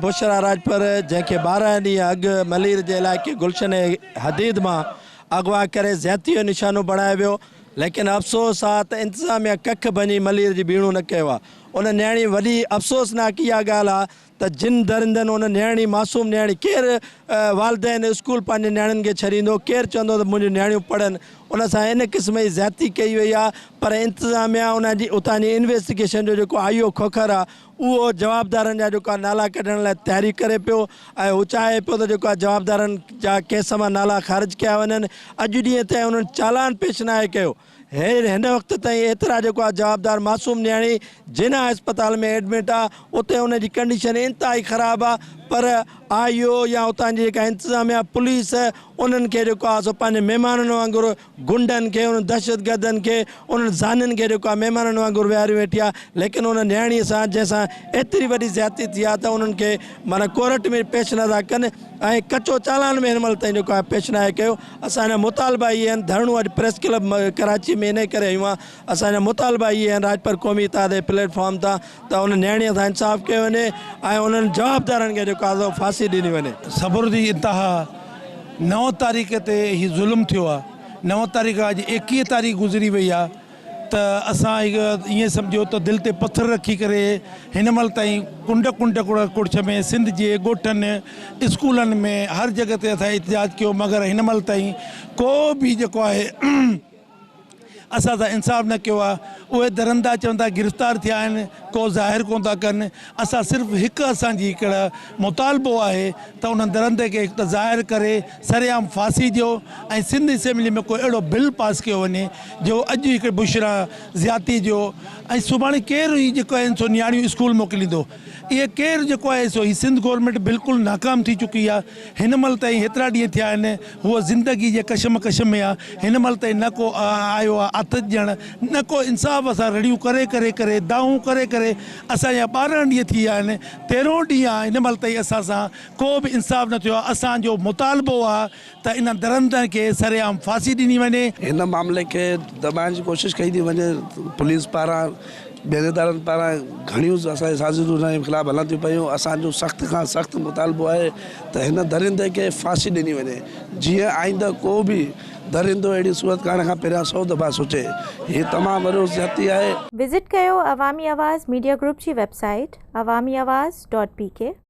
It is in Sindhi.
بشريٰ راڄپر جنهن کي 12 ڏينهن اڳ ملير جي علائقي گلشن حديد مان اغوا ڪري زيادتي جو نشانو بڻايو ويو ليڪن افسوس آ ته انتظاميا ڪک ڀڃي ملير جي ٻيڻو نه ڪيو آ ان نياڻي وڏي افسوسناڪ اها ڳالهه آ ته جن درندن ان نياڻي معصوم نياڻي ڪير والدين اسڪول پنهنجي نياڻين کي ڇڏيندو ڪير چوندو ته منهنجون نياڻيون پڙهن ان سان ان قسم جي زيادتي ڪئي وئي آ پر انتظاميا ان جي اتان جي انويسٽيگيشن جو جيڪو آئي او کوکر آ اهو جوابدارن جا جيڪو آهي نالا ڪڍڻ لاء تياري ڪري پيو ۽ هو چاهي پيو ته جيڪو آهي جوابدارن جا ڪيس مان نالا خارج ڪيا وڃن اڄ ڏينهن تائين انهن چالان پيش ناهي ڪيو هن وقت تائين ايترا جيڪو آهي جوابدار معصوم نياڻي جناح اسپتال ۾ ايڊمٽ آهي اتي ان جي ڪنڊيشن انتهائي خراب آهي پر آء او يا اتان جي جيڪا انتظاميا پوليس انهن کي جيڪو آهي سو پنهنجي مهمانن وانگر غنڊن کي، انهن دهشتگردن کي، انهن زانين کي جيڪو آهي مهمانن وانگر ويهاريون ويٺي آهي، ليڪن ان نياڻيء سان جنهن سان ايتري وڏي زيادتي ٿي آهي ته انهن کي معنيٰ ڪورٽ ۾ پيش نه ٿا ڪن ۽ ڪچو چالان به هن مهل تائين جيڪو آهي پيش ناهي ڪيو. اسان جا مطالبا اهي آهن، ڌرڻو اڄ پريس ڪلب ڪراچي ۾ انهي ڪري هنيو آهي، اسان جا مطالبا اهي آهن راڄپر قومي اتحاد جي پليٽ فارم تان ته ان نياڻيء سان انصاف ڪيو وڃي ۽ انهن جوابدارن کي جيڪو آهي سو ڦاسي ڏني وڃي. صبر جي انتها نو تاريخ تي هي ظلم ٿيو آ نو تاريخ کان اڄ 21 تاريخ گذري وئي آ ته اسان هڪ ائين سمجهو ته دل تي پٿر رکي ڪري هن مهل تائين ڪنڊ ڪنڊ ڪڙڇ ۾ سنڌ جي ڳوٺن اسڪولن ۾ هر جڳهه تي اسان احتجاج ڪيو مگر هن مهل تائين ڪو به جيڪو آهي اسان سان انصاف نه ڪيو آهي اهي درندا چون ٿا گرفتار ٿيا آهن ڪو ظاهر ڪون ٿا ڪن اسان صرف هڪ اسان جي هڪڙا مطالبو آهي ته انهن درندي کي هڪ ته ظاهر ڪري سرعام ڦاسي ڏيو ۽ سنڌ اسيمبلي ۾ ڪو اهڙو بل پاس ڪيو وڃي جو اڄ هڪ بشرا زيادتي جو ۽ سڀاڻي ڪير هي جيڪو آهن سو نياڻيون اسڪول موڪليندو اهي ڪير جيڪو آهي سو هي سنڌ گورنمينٽ بلڪل ناڪام ٿي چڪي آهي هن مهل تائين هيترا ڏينهن ٿيا آهن هوء زندگي جي ڪشمڪش ۾ آ هن مهل تائين نه ڪو آيو آ آٿت ڏيڻ نه ڪو انصاف اسان رڙيون ڪري ڪري ڪري دانهون ڪري ڪري اسان جا 12 ڏينهن ٿي ويا آهن تيرهون ڏينهن آ هن مهل تائين اسان سان ڪو به انصاف نه ٿيو آ اسان جو مطالبو آ ته انهن درندن کي سرعام ڦاسي ڏني وڃي. هن معاملي کي دٻائڻ جي ڪوشش ڪئي ٿي وڃي پوليس پاران ٻين ادارن پاران گهڻيون اسان جي سازشون هن جي خلاف هلن ٿيون پيون اسان جو سخت کان سخت مطالبو آهي ته هن درندي کي ڦاسي ڏني وڃي جيئن آئنده ڪو به درندو اهڙي صورت ڪرڻ کان پهريان سو دفعا سوچي هي تمام وڏو زيادتي آهي. وزٽ ڪيو عوامي آواز ميڊيا گروپ جي web site Awami Awaz dot P K.